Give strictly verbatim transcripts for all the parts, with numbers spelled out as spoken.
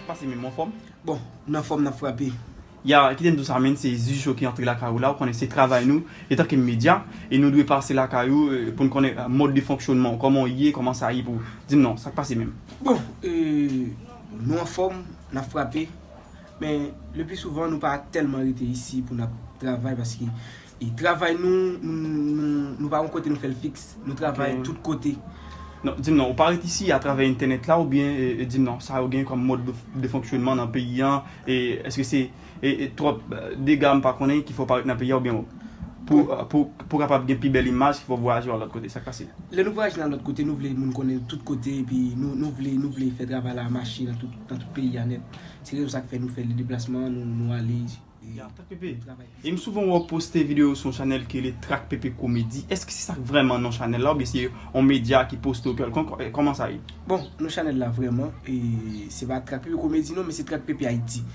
Pase menm, anfòm? Bon, n anfòm, n ap frape. Ya, kite m di w sa, menm se Zuzu Show ki antre lakay ou la, ou konnen se travay nou, etanke medya, e nou dwe pase lakay ou, eh, pou n konnen, eh, mòd de fonksyònman w, kòman w ye, kòman sa ye pou w. Di m non, sa k pase menm? Bon, eh, nou anfòm, n ap frape, men le pli souvan nou pa tèlman rete isi pou n ap travay, paske e travay nou, nou, nou, nou pa yon kote nou fè l fiks. Nou travay tout kote. Non, di m non, ou pa ret isi atravè entènèt la oubyen, e, e, di m non, sa yo gen kòm mòd de, de fonksyònman nan peyi an, e èske se e, e, twòp, e, dega m pa konnen ki fè w pa ret nan peyi a oubyen pou, e, pou, pou kapab gen pi bèl imaj ki fè w vwayaje w al lòt kote, sa k pase? Lè nou vwayaje nan lòt kote, nou vle moun konnen tout kote, epi nou, nou vle, nou vle fè travay la mache nan tout, nan tout peyi a nèt. Se rezon sa k fè nou fè le deplasman, nou, nou ale. Ya, Track Pepe. E m souvan wè w poste videyo sou yon chanèl ki rele Track Pepe Komedi. Èske se sa k vrèman non chanèl la oubyen se yon medya ki poste w kèlkonk? Kòman sa ye? Bon, non chanèl la vrèman, e, se pa Track Pepe Komedi non, men se Track Pepe Ayiti.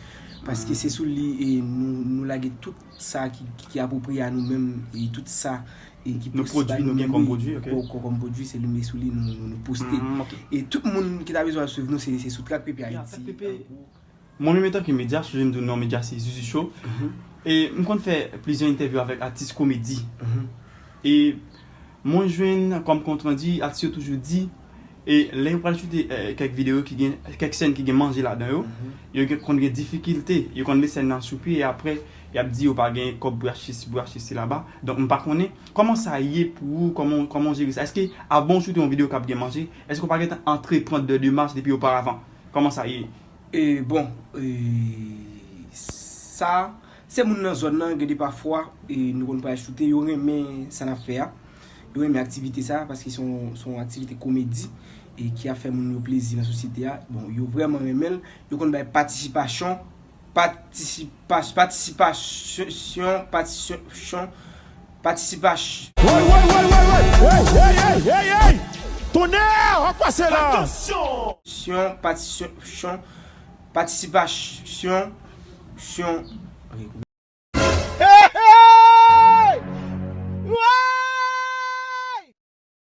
Paske se sou li e nou, nou lage tout sa ki, ki, ki apwopriye a nou menm, e tout sa e ki posib a nou menm, wi, kò, kò, kòm pwodui, se li, men sou li nou, nou, nou poste. E tout moun ki ta bezwen al swiv nou, se, se sou Track Pepe Ayiti. Mwen menm etanke medya, sonje m di w non medya se Zuzu Show. E m konn fè plizyè entèvyou avèk atis komedi. E mwen jwenn kòm kontrandi, atis yo toujou di, e lè yo pral choute, eh, kèk videyo ki gen, kèk sèn ki gen manje ladan yo, yo gen, konn gen difikilte, yo konn met sèn nan sou pye, e apre, y ap di yo pa gen kòb pou y achte si, pou y achte si laba. Donk, m pa konnen, kòman sa ye pou ou, kòman, kòman w jere sa? Èske avan w choute yon videyo k ap gen manje, èske w pa gentan antreprann de demach depi oparavan? Kòman sa ye? E bon, e sa, se moun nan zòn nan, gen de pafwa, e nou konn pral choute, yo renmen sa n ap fè a. Yo renmen aktivite sa, paske se yon, se yon aktivite komedi, e ki ap fè moun yo plezi nan sosyete a. Bon, yo vrèman renmen l, yo konn bay patisipasyon, patisipa, patisipasyon, patisipasyon, patisipasyon. Woy, woy, woy, woy, woy, hey, hey, hey, hey, hey! Tonnè, w ap pase la! Atansyon! Patisipasyon, patisipasyon, syon.